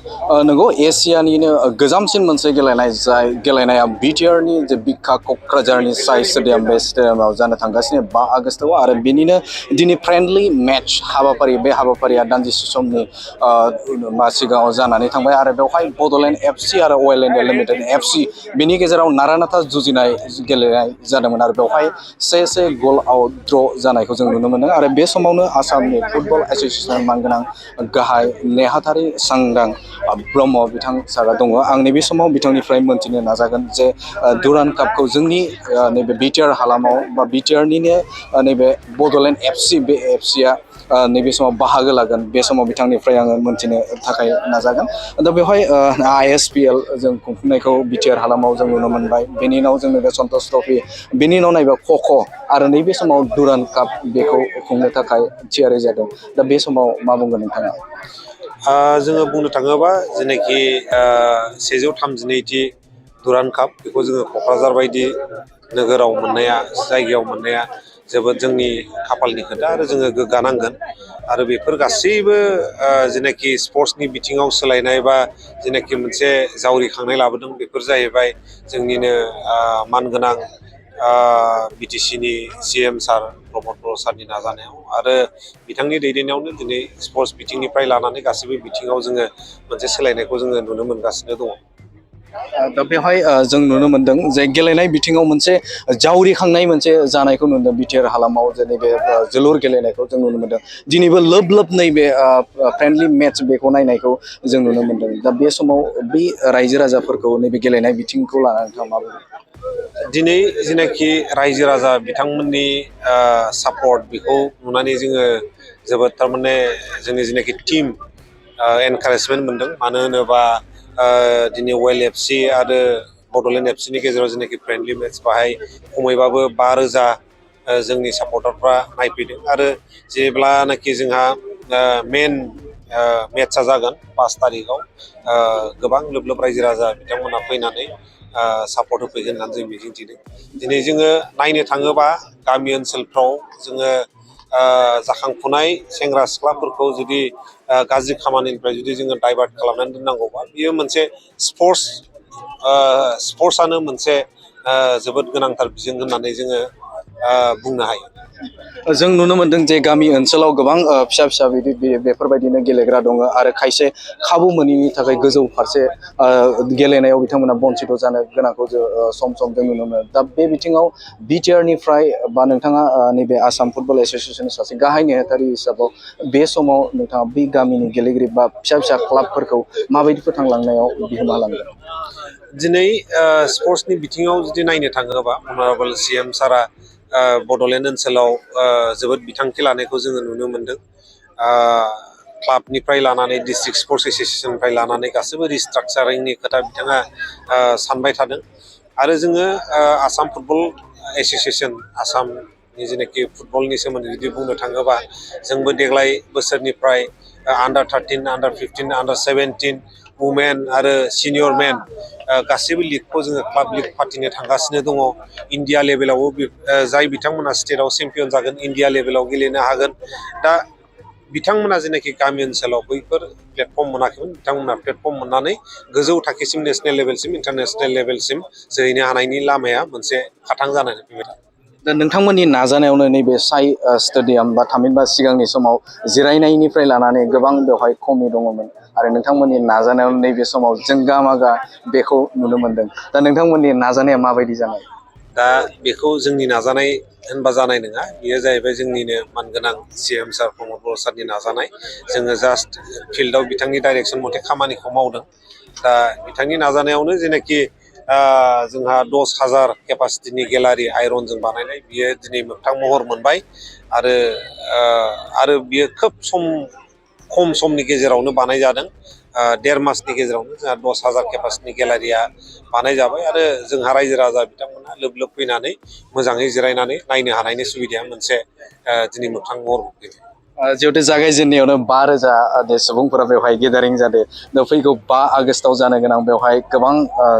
नंगौ एसियानिनो गोजामसिन मोनसे गेलेनाय जाय गेलेनाया बिटिआरनि जे बिखा क'क्राझारनि साइ स्टेडियाम बे स्टेडियामाव जानो थांगासिनो 5 आगस्टआव आरो बेनिनो दिनै फ्रेन्डलि मेच हाबाफारि बे हाबाफारिया दान्दिसे समनि सिगाङाव जानानै थांबाय आरो बेवहाय बड'लेण्ड एफसि आरो अइल इन्डिया लिमिटेड एफसि बेनि गेजेराव नारा-नाथा जुजिनाय गेलेनाय जादोंमोन आरो बेवहाय 1-1 गल आउट ड्र जानायखौ जों नुनो मोनो आरो बे समावनो आसामनि फुटबल एस'सियेसन मानगोनां गाहाय नेहाथारि सांग्रां ब्रह्म बिथां सारा दङ। आं नैबे समाव बिथांनिफ्राय मोनथिनो नाजागोन जे डुरान्ड कापखौ जोंनि नैबे बिटिआर हालामाव बा बिटिआरनिनो नैबे बड'लेण्ड एफसि बे एफसिआ नैबे समाव बाहागो लागोन बे समाव बिथांनिफ्राय आङो मोनथिनो थाखाय नाजागोन। दा बेवहाय ISPL जों खुंफुंनायखौ बिटिआर हालामाव जों नुनो मोनबाय। बेनि उनाव जों नैबे सन्टस ट्रफि, बेनि उनाव नैबे खख' आरो नैबे समाव डुरान्ड काप बेखौ खुंनो थाखाय थियारि जादों। दा बे समाव मा बुंगोन नोंथाङा? जोङो बुंनो थाङोबा जेनाखि 132थि डुरान्ड काप बेखौ जोङो क'क्राझार बायदि नोगोराव मोननाया, जायगायाव मोननाया जोबोद जोंनि खाफालनि खोथा आरो जोङो गोग्गानांगोन। आरो बेफोर गासैबो जेनाखि स्पर्ट्सनि बिथिङाव सोलायनाय बा जेनाखि मोनसे जावरिखांनाय लाबोदों बेफोर जाहैबाय जोंनिनो मानगोनां बिटिसिनि CM सार प्रमद बर' सारनि नाजानायाव आरो बिथांनि दैदेननायावनो दिनै स्पर्ट्स बिथिंनिफ्राय लानानै गासैबो बिथिङाव जोङो मोनसे सोलायनायखौ जोङो नुनो मोनगासिनो दङ। दा बेवहाय जों नुनो मोनदों जे गेलेनाय बिथिङाव मोनसे जावरिखांनाय मोनसे जानायखौ नुदों बिटिआर हालामाव जे नैबे जोलुर गेलेनायखौ जों नुनो मोनदों। दिनैबो लोब लोब नैबे फ्रेन्डलि मेच बेखौ नायनायखौ जों नुनो मोनदों। दा बे समाव बै रायजो राजाफोरखौ नैबे गेलेनाय बिथिंखौ लानानै नोंथाङा मा बुङो? दिनै जेनाखि रायजो राजा बिथांमोननि सापर्ट बेखौ नुनानै जोङो जोबोद थारमाने जोंनि जेनाखि टिम एनकारेजमेन्ट मोनदों। मानो होनोबा दिनै अइल एफसि आरो बड'लेण्ड एफसिनि गेजेराव जेनाखि फ्रेन्डलि मेच बाहाय खमैबाबो 5,000 जोंनि सापर्टारफ्रा नायफैदों आरो जेब्लानाखि जोंहा मेन मेट्सआ जागोन 5 तारिखआव गोबां लोब लोब रायजो राजा बिथांमोना फैनानै सापर्ट होफैगोन होननानै जों मिजिंथिदों। दिनै जोङो नायनो थाङोबा गामि ओनसोलफ्राव जोङो जाखांफुनाय सेंग्रा सिख्लाफोरखौ जुदि गाज्रि खामानिनिफ्राय जुदि जोङो डाइभार्ट खालामनानै दोननांगौबा बियो मोनसे स्पर्ट्सआनो मोनसे जोबोद गोनांथार बिजों होननानै जोङो बुंनो हायो। जों नुनो मोनदों जे गामि ओनसोलाव गोबां फिसा फिसा बिदि बेफोरबायदिनो गेलेग्रा दङ आरो खायसे खाबु मोनैनि थाखाय गोजौ फारसे गेलेनायाव बिथांमोना बन्सित जानो गोनांखौ जों सम सम जों नुनो मोनो। दा बे बिथिङाव बिटिआरनिफ्राय बा नोंथाङा नैबे आसाम फुटबल एस'सियेसननि सासे गाहाय नेहाथारि हिसाबाव बे समाव नोंथाङा बै गामिनि गेलेगिरि बा फिसा फिसा क्लाबफोरखौ माबायदि फोथांलांनायाव बिहोमा होलांगोन? दिनै स्पर्ट्सनि बिथिङाव जुदि नायनो थाङोबा अनारेबल CM सारा बड'लेण्ड ओनसोलाव जोबोद बिथांखि लानायखौ जोङो नुनो मोनदों। क्लाबनिफ्राय लानानै डिस्ट्रिक्ट स्पर्ट्स एस'सियेसननिफ्राय लानानै गासैबो रिस्ट्राक्चारिंनि खोथा बिथाङा सानबाय थादों आरो जोङो आसाम फुटबल एस'सियेसन आसामनि जेनाखि फुटबलनि सोमोन्दै जुदि बुंनो थाङोबा जोंबो देग्लाय बोसोरनिफ्राय आन्डार 13, आन्डार 15, आन्डार 17 वुमेन आरो सिनियर मेन गासैबो लिगखौ जोङो क्लाब लिग फाथिनो थांगासिनो दङ। इण्डिया लेभेलावबो जाय बिथांमोना स्टेटआव चेम्पियन जागोन इण्डिया लेभेलाव गेलेनो हागोन। दा बिथांमोना जेनाखि गामि ओनसोलाव बैफोर प्लेटफर्म मोनाखैमोन बिथांमोना प्लेटफर्म मोननानै गोजौ थाखोसिम नेसनेल लेभेलसिम इन्टारनेसनेल लेभेलसिम जोहैनो हानायनि लामाया मोनसे खाथां जानानै फैबाय। दा नोंथांमोननि नाजानायावनो नैबे साइ स्टेडियाम बा थामहिनबा सिगांनि समाव जिरायनायनिफ्राय लानानै गोबां बेवहाय खमि दङमोन आरो नोंथांमोननि नाजानायावनो नैबे समाव जोंगा मागा बेखौ नुनो मोनदों। दा नोंथांमोननि नाजानाया माबायदि जानाय? दा बेखौ जोंनि नाजानाय होनबा जानाय नङा, बेयो जाहैबाय जोंनिनो मानगोनां CM सार प्रमद बर' सारनि नाजानाय। जोङो जास्ट फिल्डआव बिथांनि डाइरेक्सन मथे खामानिखौ मावदों। दा बिथांनि नाजानायावनो जेनाखि जोंहा 10,000 केपासिटिनि गेलारि आइरनजों बानायनाय बियो दिनै मोगथां महर मोनबाय आरो बियो खोब खम समनि गेजेरावनो बानायजादों। 1.5 मासनि गेजेरावनो जोंहा 10,000 केपासिटिनि गेलारिया बानायजाबाय आरो जोंहा रायजो राजा बिथांमोना लोब लोब फैनानै मोजाङै जिरायनानै नायनो हानायनि सुबिदाया मोनसे दिनै मोगथां महर मोनफैबाय। जिहेतु जागायजेननायावनो 5,000 सुबुंफोरा बेवहाय गेदारिं जादों। दा फैगौ 5 आगस्टआव जानो गोनां बेवहाय गोबां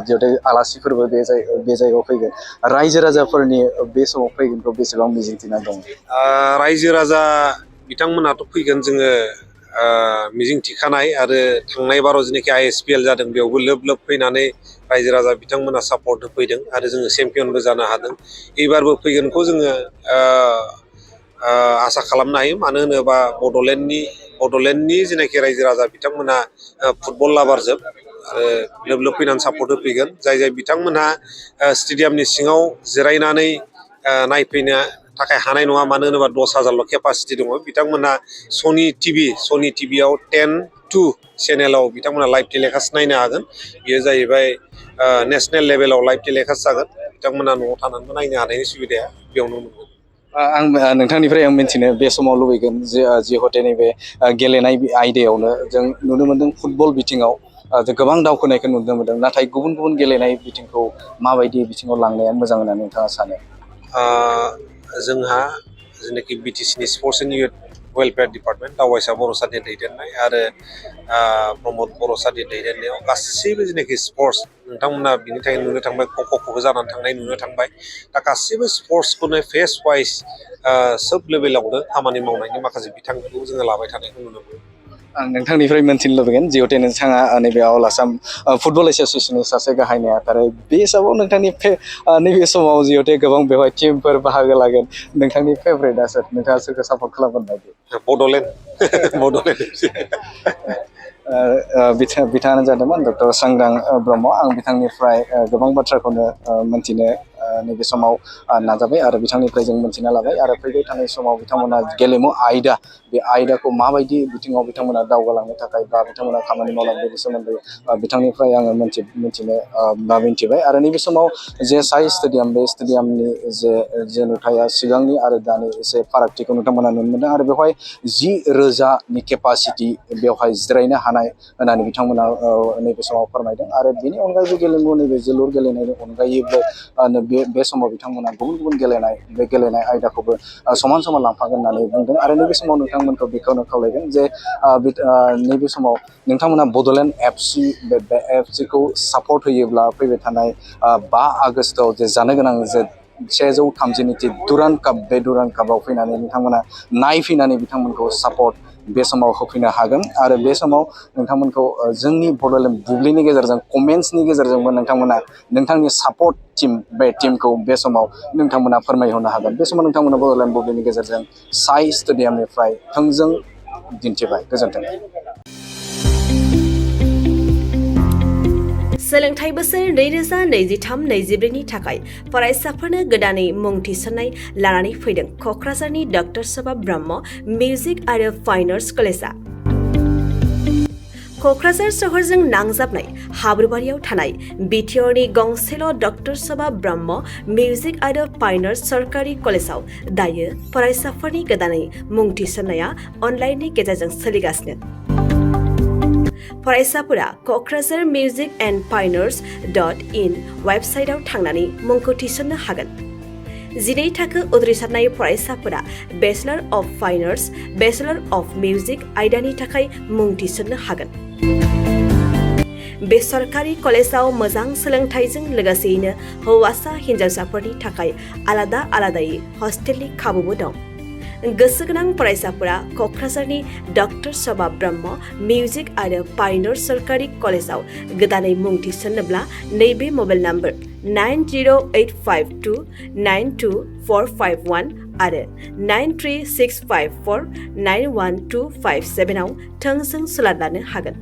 जिहेतु आलासिफोरबो बे जायगायाव फैगोन। रायजो राजाफोरनि बे समाव फैगोनखौ बेसेबां मिजिंथिना दं? रायजो राजा बिथांमोनाथ' फैगोन। जोङो मिजिं थिखानाय आरो थांनाय बाराव जेनाखि ISPL जादों बेयावबो लोब लोब फैनानै रायजो राजा बिथांमोना सापर्ट होफैदों आरो जोङो चेम्पियनबो जानो हादों एबारबो फैगोनखौ जोङो आसा खालामनो हायो मानो होनोबा बड'लेण्डनि जेनाखि रायजो राजा बिथांमोना फुटबल लाभारजोब आरो लोब लोब फैनानै सापर्ट होफैगोन जाय बिथांमोनहा स्टेडियामनि सिङाव जिरायनानै नायफैनो थाखाय हानाय नङा मानो होनोबा 10,000ल' केपासिटि दङ बिथांमोनहा सनि टिभियाव 10-2 चेनेलाव बिथांमोना लाइभ टेलिकास्ट नायनो हागोन बेयो जाहैबाय नेसनेल लेभेलाव लाइभ टेलिकास्ट जागोन बिथांमोना न'आव थानानैबो नायनो हानायनि सुबिदाया बेयावनो मोनगोन आं नोंथांनिफ्राय आं मिथिनो बे समाव लुबैगोन जिहते नैबे गेलेनाय आयदायावनो जों नुनो मोनदों फुटबल बिथिङाव गोबां दावखोनायखौ नुनो मोनदों नाथाय गुबुन गुबुन गेलेनाय बिथिंखौ माबायदि बिथिङाव लांनाया मोजां होननानै नोंथाङा सानो जोंहा जेनाखि BTCनि sports and youth welfare department दावबायसा बर' सारनि दैदेननाय आरो प्रमद बर' सारनि दैदेननायाव गासैबो जेनाखि स्पर्ट्स नोंथांमोना बिनि थाखाय नुनो थांबाय ख'ख'खौबो जानानै थांनाय नुनो थांबाय दा गासैबो स्पर्ट्सखौनो फेस वाइज सोब लेभेलावनो खामानि मावनायनि माखासे बिथांखिखौ जोङो लाबाय थानायखौ नुनो मोनो आं नोंथांनिफ्राय मोनथिनो लुबैगोन जिहते नोंथाङा नैबे अल आसाम फुटबल एस'सियेसननि सासे गाहाय नेहाथार बे हिसाबाव नोंथांनि नैबे समाव जिहते गोबां बेवहाय टिमफोर बाहागो लागोन नोंथांनि फेभरेटआ सोर नोंथाङा सोरखौ सापर्ट खालामगोन बायदि बिथाङानो जादोंमोन डक्टर सांग्रां ब्रह्म आं बिथांनिफ्राय गोबां बाथ्राखौनो मोनथिनो नैबे समाव नाजाबाय आरो बिथांनिफ्राय जों मोनथिना लाबाय आरो फैबाय थानाय समाव बिथांमोना गेलेमु आयदा बे आयदाखौ माबायदि बिथिङाव बिथांमोना दावगालांनो थाखाय बा बिथांमोना खामानि मावलांनो बेनि सोमोन्दै बिथांनिफ्राय आङो मिथिबाय आरो नैबे समाव जे साइ स्टेडियाम बे स्टेडियामनि जे नुथाया सिगांनि आरो दानि एसे फारागथिखौ नोंथांमोना नुनो मोनदों आरो बेवहाय 10,000नि केपासिटि बेवहाय जिरायनो हानाय होननानै बिथांमोना नैबे समाव फोरमायदों आरो बेनि अनगायैबो गेलेमु नैबे जोलुर गेलेनायनि अनगायैबो बे समाव बिथांमोना गुबुन गुबुन गेलेनाय आयदाखौबो समान समान लांफागोन होननानै बुंदों आरो नैबे समाव नोंथांमोनखौ बेखौनो खावलायगोन जे नैबे समाव नोंथांमोना बड'लेण्ड FC बे FCखौ सापर्ट होयोब्ला फैबाय थानाय 5 आगस्टआव जे जानो गोनां जे 130 दुरान्ड काप बे दुरान्ड कापाव फैनानै नोंथांमोना नायफैनानै बिथांमोनखौ सापर्ट बे समाव होफैनो हागोन आरो बे समाव नोंथांमोनखौ जोंनि बड'लेण्ड बुब्लिनि गेजेरजों कमेन्ट्सनि गेजेरजोंबो नोंथांमोना नोंथांनि सापर्ट टीम बे टीमखौ बे समाव नोंथांमोना फोरमायहरनो हागोन बे समाव नोंथांमोना बड'लेण्ड बुब्लिनि गेजेरजों साइ स्टेडियामनिफ्राय थोंजों दिन्थिबाय गोजोन्थों सोलोंथाइ बोसोर 2023-24नि थाखाय फरायसाफोरनो गोदानै मुं थिसननाय लानानै फैदों क'क्राझारनि डक्टर सभा ब्रह्म मिउजिक आरो फाइन आर्ट्स कलेजआ क'क्राझार सोहोरजों नांजाबनाय हाब्रुबारियाव थानाय बिटिआरनि गंसेल' डक्टर सभा ब्रह्म मिउजिक आरो फाइन आर्ट्स सरकारि कलेजाव दायो फरायसाफोरनि गोदानै मुं थिसननाया अनलाइननि गेजेरजों सोलिगासिनो फरायसाफोरा क'क्राझार मिउजिक एन्ड फाइन आर्ट्स.in वेबसाइटआव थांनानै मुंखौ थिसननो हागोन 12 थाखो उद्रिसारनाय फरायसाफोरा bachelor of fine arts bachelor of music आयदानि थाखाय मुं थिसननो हागोन बे सरकारि कलेजाव मोजां सोलोंथाइजों लोगोसेयैनो हौवासा हिन्जावसाफोरनि थाखाय आलादायै हस्टेलनि खाबुबो दं गोसो गोनां फरायसाफोरा क'क्राझारनि डक्टर सभा ब्रह्म मिउजिक आरो फाइन आर्ट्स सरकारि कलेजाव गोदानै मुं थिसननोब्ला नैबे मबाइल नम्बर 9085292451 आरो 93654912557 आव थोंजों सोलाद लानो हागोन